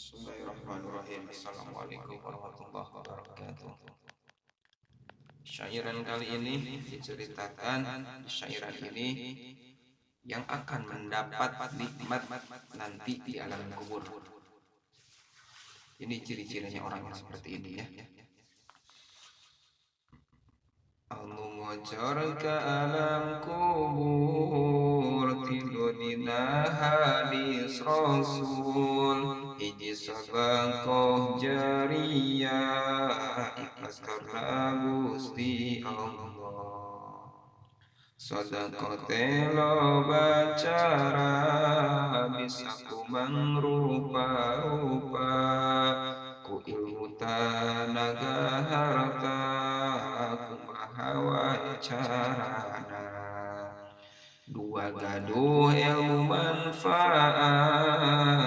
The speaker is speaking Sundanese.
Bismillahirrahmanirrahim. Assalamualaikum warahmatullahi wabarakatuh. Syairan kali ini diceritakan, syairan ini yang akan mendapat nikmat nanti di alam kubur. Ini ciri-cirinya orang yang seperti ini ya. Anu ngocor ke alam kubur, tilu dina hadis Rasul, hiji sodakoh jariyah, ikhlas karena Gusti Allah. Sodakoh teh loba cara, bisa ku mangrupa-rupa, ku ilmu, tanaga, harta, kumaha wae carana. Dua, gaduh ilmu manfaat.